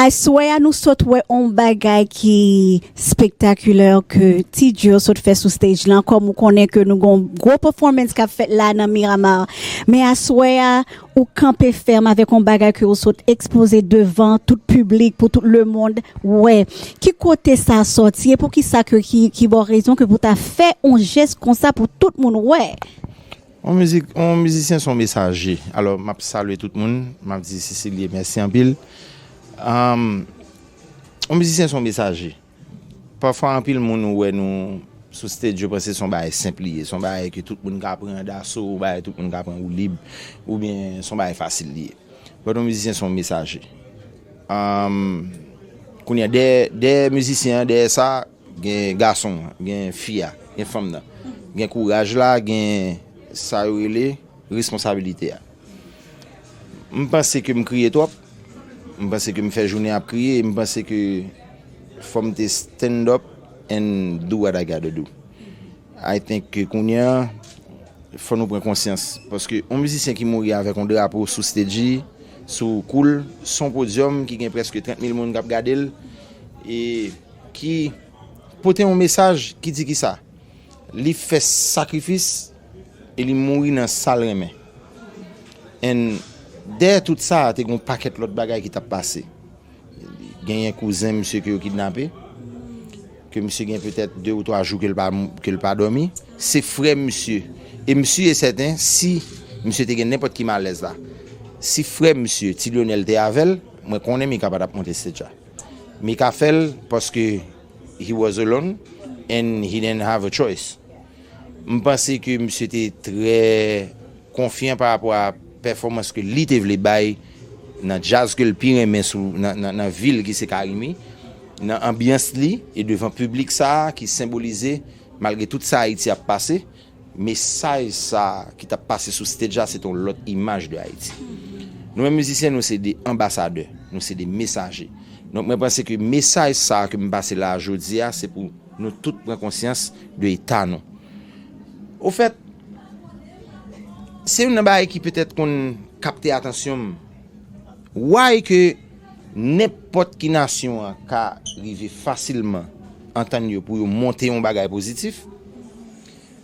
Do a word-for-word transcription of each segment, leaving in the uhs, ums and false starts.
Aswè a nou sot wè yon bagay ki spektakilè ke Ti Djo sot fè sou stage lan, kòm ou konnen ke nou gon gwo performance k ap fèt la nan Miramar. Men aswè a, ou kanpe fèm avèk yon bagay ke ou sot ekspoze devan tout piblik, pou tout lemonn wè. Ki kote sa sòti e poukisa ke ki, ki ba w rezon ke pou ta fè yon jès konsa pou tout moun wè? On mizik, on mizisyen se yon mesaje. Alò, m ap salye tout moun, m ap di Cecilie mèsi anpil. Um, on mizisyen se yon mesaje. Pafwa, anpil moun ou wè nou sou stage, yo panse se yon bagay senp li ye. Se yon bagay ke tout moun ka pran daso, yon bagay tout moun ka pran woulib, oubyen se yon bagay fasil li ye. But yon mizisyen se yon mesaje. Um, kounye a, dèyè, dèyè mizisyen an, dèyè sa, gen gason an, gen fi a, gen fanm nan. Gen kouraj la, gen sa yo rele responsabilite a. M panse ke m kriye twòp. M panse ke m fè jounen ap kriye. M panse ke fò m te stand up and do what I gotta do. I think ke kounye a, fò nou pran konsyans. Paske yon mizisyen ki mouri avèk yon drapo sou stage li, sou kou l, sou yon podyòm ki gen prèske trant mil moun k ap gade l, e ki pote yon mesaj ki di ki sa? Li fè sakrifis e li mouri nan sa l renmen. And dèyè tout sa, te gen yon pakèt lòt bagay ki t ap pase. Genyen kouzen misye ke yo kidnape, ke misye gen petèt de ou twa jou ke l pa, ke l pa dòmi. Se frè misye. E m si e sèten, si misye te gen nenpòt ki malèz la, si frè misye, Ti Lyonèl, te avè l, mwen konnen Mika pa t ap monte stage la. Mika fè l paske he was alone and he didn't have a choice. M panse ke misye te trè konfyan pa rapò a pèfòmans ke li te vle bay nan djaz ke l pi renmen sou, nan, nan, nan vil ki se Carimi, nan anbyans li e devan piblik sa a ki senbolize, malgre tout sa Ayiti ap pase, mesaj sa a ki t ap pase sou stage la, se te yon lòt imaj de Ayiti. Nou menm mizisyen, nou se de anbasadè, nou se de mesaje. Donk, mwen panse ke mesaj sa a ke m pase la a jodi a, se pou nou tout pran konsyans de eta nou. Ofèt, se youn nan bagay ki petèt konn kapte atansyon m. Why ke nenpòt ki nasyon an ka rive fasilman antann yo pou yo monte yon bagay pozitif,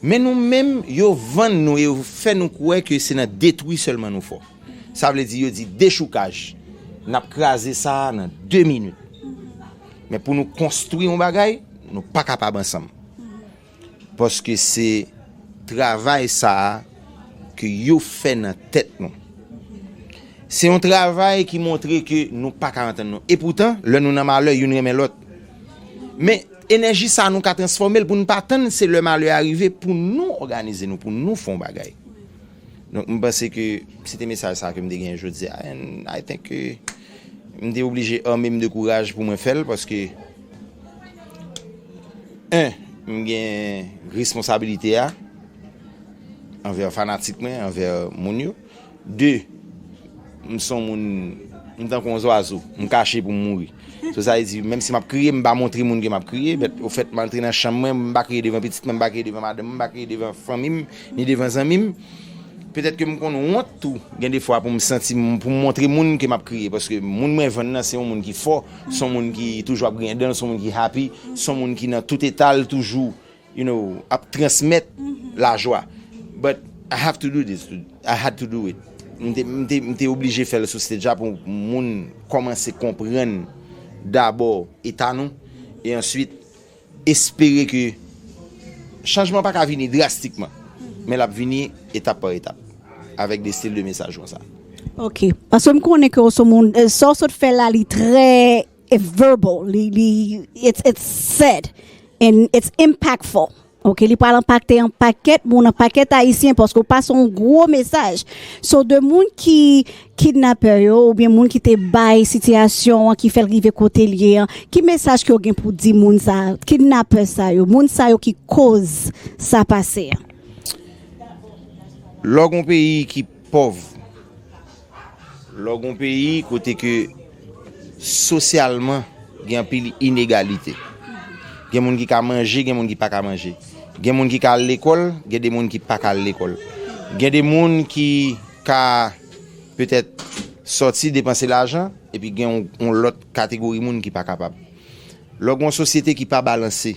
men nou menm, yo vann nou e yo fè nou kwè ke se nan detwi sèlman nou fò. Sa vle di, yo di dechoukaj. N ap kraze sa a nan de minit. Men pou nou konstwi yon bagay, nou pa kapab ansanm. Paske se travay sa a ke yo fè nan tèt nou. Se yon travay ki montre ke nou pa ka antann nou. Epoutan, lè nou nan malè, youn renmen lòt. Men, enèji sa a, nou ka transfòme l pou n pa tann se lè malè a rive pou nou òganize nou, pou nou fè yon bagay. Donk, m panse ke se te mesaj sa a ke m te genyen jodi a. And I think ke m te oblije ame m de kouraj pou mwen fè l, paske, en, m gen responsabilite a anvè fanatik mwen, anvè moun yo. De, m se yon moun, m tankou yon zwazo, m kache pou m mouri. So, sa vle di, menm si m ap kriye, m pa montre moun ke m ap kriye, but ofèt, m antre nan chanm mwen, m pa kriye devan pitit mwen, m pa kriye devan madanm mwen, m pa kriye devan fanmi m, ni devan zanmi m. Petèt ke m konn wont tou, gen de fwa pou m santi m, pou m montre moun ke m ap kriye, paske moun mwen vann nan se yon moun ki fò, se yon moun ki toujou ap griyen dan l, se yon moun ki happy, se yon moun ki nan tout eta l toujou, you know, ap transmèt lajwa. But I have to do this. I had to do it. M te, m te, m te oblije fè l sou stage la pou moun kòmanse konprann dabò eta nou, e answit espere ke chanjman pa ka vini drastikman, men l ap vini etap pa etap, avèk de stil de mesaj konsa. Ok. Paske m konnen ke w se yon moun, eh, sa w sot fè la, li trè, eh, verbal, li, li, it's, it's said, and it's impactful. Ok, li pral enpakte yon pakèt moun, yon pakèt Ayisyen, paske w pase yon gwo mesaj. So, de moun ki kidnapè yo, oubyen moun ki te bay sitiyasyon an ki fè l rive kote l ye an, ki mesaj ke w gen pou di moun sa, kidnapè sa yo, moun sa yo ki koz sa pase a? Lè w gen yon peyi ki pòv, lè w gen yon peyi kote ke sosyalman gen anpil inegalite. Gen moun ki ka manje, gen moun ki pa ka manje. Gen moun ki ka al lekòl, gen de moun ki pa ka al lekòl. Gen de moun ki ka petèt sòti depanse lajan, epi gen yon, yon lòt kategori moun ki pa kapab. Lè w gen yon sosyete ki pa balanse,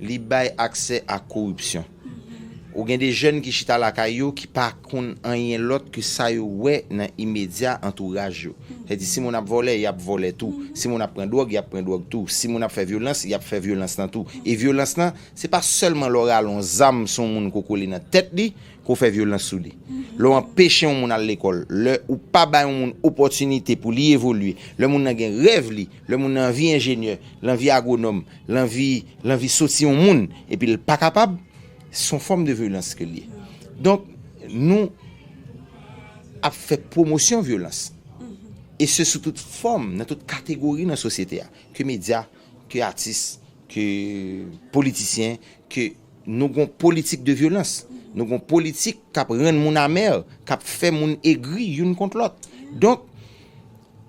li bay aksè a koripsyon. Ou gen de jèn ki chita lakay yo ki pa konn anyen lòt ke sa yo wè nan imedya antouraj yo. Sètadi, si moun ap vòlè, y ap vòlè tou. Si moun ap pran dwòg, y ap pran dwòg tou. Si moun ap fè vyolans, y ap fè vyolans lan tou. E vyolans lan, se pa sèlman lè w rale yon zam sou yon moun ke w kole nan tèt li, ke w fè vyolans sou li. Lè w anpeche yon moun al lekòl, lè ou pa bay yon moun opòtinite pou li evolye, lè moun nan gen rèv li, lè moun nan anvi enjenyè, l anvi agwonòm, l anvi, l anvi soti yon moun, epi l pa kapab, se yon fòm de vyolans ke l ye. Donk, nou ap fè pwomosyon vyolans. E se sou tout fòm, nan tout kategori nan sosyete a. Ke medya, ke atis, ke politisyen, ke nou gon politik de vyolans. Nou gon politik k ap rann moun amè, k ap fè moun egri youn kont lòt. Donk,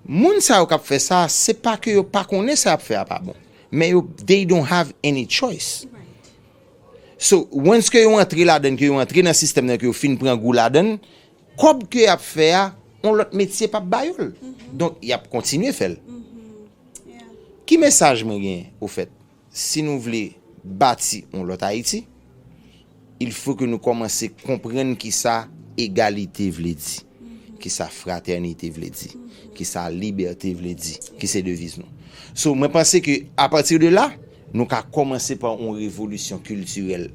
moun sa yo k ap fè sa, se pa ke yo pa konnen sa y ap fè a pa bon. Men yo, they don't have any choice. So, once ke yo antre ladan, ke yo antre nan sistèm nan, ke yo fin pran gou ladan, kòb ke y ap fè a, yon lòt metye p ap ba yo l. Donk, y ap kontinye fè l. Ki mesaj mwen genyen, ofèt? Si nou vle bati yon lòt Ayiti, il faut que nou kòmanse konprann kisa egalite vle di, kisa fratènite vle di, kisa libète vle di, ki se deviz nou. So, mwen panse ke apati de la, nou ka kòmanse pa yon revolisyon kiltirèl.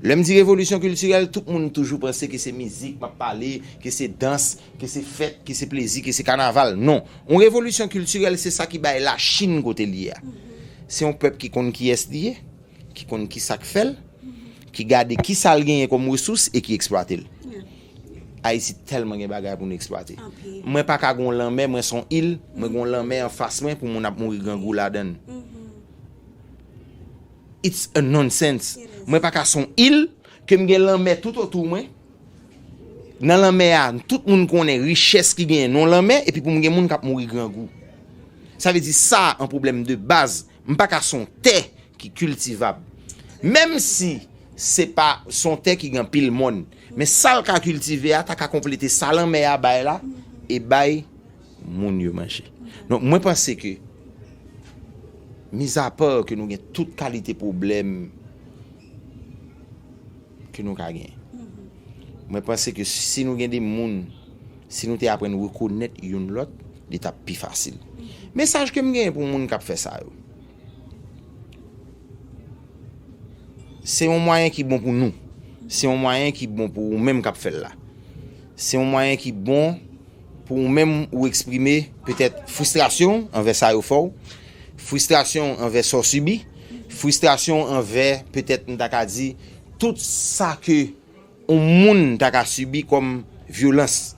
Lè m di revolisyon kiltirèl, tout moun toujou panse ke se mizik m ap pale, ke se dans, ke se fèt, ke se plezi, ke se kanaval. Non. Yon revolisyon kiltirèl, se sa ki bay Lachin kote l ye a. Se yon pèp ki konn kiyès li ye, ki konn kisa k fè l, ki gade kisa l genyen kòm resous e ki eksplwate l. Ayiti tèlman gen bagay pou nou eksplwate. Mwen pa ka gon lanmè, mwen son il, mwen gon lanmè anfas mwen pou moun ap mouri grangou ladan l. It's a nonsense. Mwen pa ka son il, ke m gen lanmè tout otou mwen. Nan lanmè a, tout moun konnen richès ki genyen nan lanmè, epi pou m gen moun k ap mouri grangou. Sa vle di sa, an pwoblèm de baz, m pa ka son tè ki kiltivab. Menm si se pa son tè ki gen anpil mòn, men sa l ka kiltive a, ta ka konplete sa lanmè a bay la, e bay moun yo manje. Donk, mwen panse ke, mizapa ke nou gen tout kalite pwoblèm ke nou ka genyen, mwen panse ke si nou gen de moun, si nou te aprann rekonèt youn lòt, li t ap pi fasil. Mesaj ke m genyen pou moun k ap fè sa yo, se yon mwayen ki bon pou nou. Se yon mwayen ki bon pou ou menm k ap fè l la. Se yon mwayen ki bon pou ou menm ou eksprime petèt fristrasyon w anvè sa yo fè w, fristrasyon w anvè sa w sibi, fristrasyon w anvè petèt m ta ka di tout sa ke yon moun ta ka sibi kòm vyolans.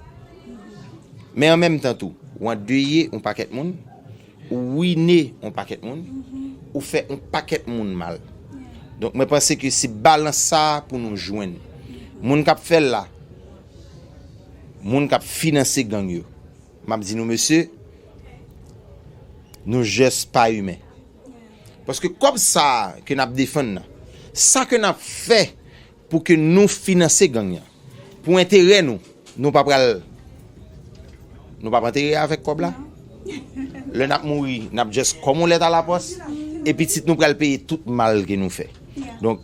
Men an menm tan tou, ou andeye yon pakèt moun, ou wine yon pakèt moun, ou fè yon pakèt moun mal. Donk, mwen panse ke se balans sa a pou nou jwenn. Moun k ap fè l la, moun k ap finanse gang yo, m ap di nou, mesye, nou jès pa imen. Paske kòb sa a ke n ap defann nan, sa ke n ap fè pou ke nou finanse gang nan, pou enterè nou, nou pa pral, nou p ap antere avèk kòb la. Lè n ap mouri, n ap jès kòm yon lèt alapòs, e pitit nou pral peye tout mal ke nou fè. Donk,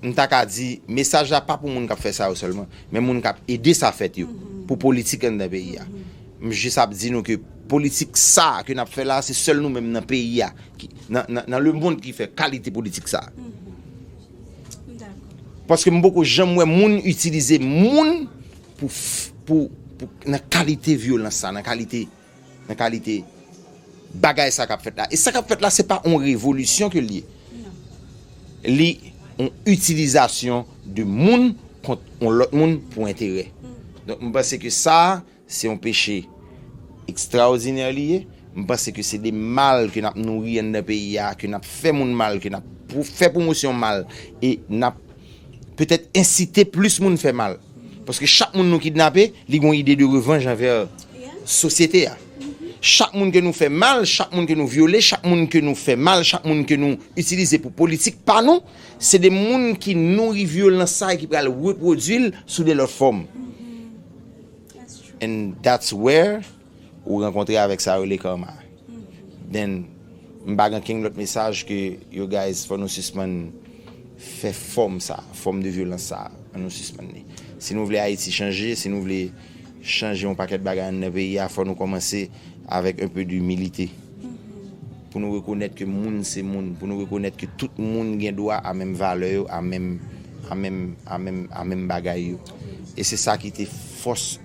m ta ka di, mesaj la pa pou moun k ap fè sa yo sèlman, men moun k ap ede sa fèt yo, pou politik anndan peyi a. M jis ap di nou ke politik sa ke n ap fè la, se sèl nou menm nan peyi a, ki, nan, nan, nan lemonn ki fè kalite politik sa. Paske m poko janm wè moun itilize moun pou, f- pou, pou, nan kalite vyolans sa, nan kalite, nan kalite bagay sa k ap fèt la. E sa k ap fèt la, se pa yon revolisyon ke l ye. Li yon itilizasyon de moun kont yon lòt moun pou enterè. Donk, m panse ke sa, se yon peche ekstraòdinè li ye. M panse ke se de mal ke n ap nouri anndan peyi a, ke n ap fè moun mal, ke n ap pou- fè pwomosyon mal, e n ap petèt ensite plis moun fè mal. Paske chak moun nou kidnape, li gon ide de revanj anvè sosyete a. Chak moun ke nou fè mal, chak moun ke nou vyole, chak moun ke nou fè mal, chak moun ke nou itilize pou politik pa nou, se de moun ki nouri vyolans sa e ki pral repwodui l sou de lòt fòm. And that's where ou rankontre avèk sa yo rele karma. Then, m pa gen kenn lòt mesaj ke, yo guys, fò nou sispann fè fòm sa, fòm de vyolans sa, ann nou sispann li. Si nou vle Ayiti chanje, si nou vle chanje yon pakèt bagay anndan peyi a, fò nou kòmanse avèk un peu d'humilité. Pou nou rekonèt ke moun se moun, pou nou rekonèt ke tout moun gen dwa a menm valè yo, a menm, a menm, a menm, a menm bagay yo. E se sa ki te fòs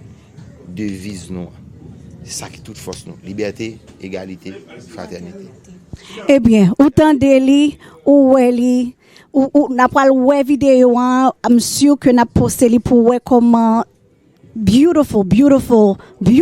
deviz nou an. Se sa ki tout fòs nou. Libète, egalite, fratènite. Ebyen, ou tande li, ou wè li, ou, ou n ap pral wè videyo an, I'm sure ke n ap poste li pou wè kòman beautiful, beautiful, beautiful.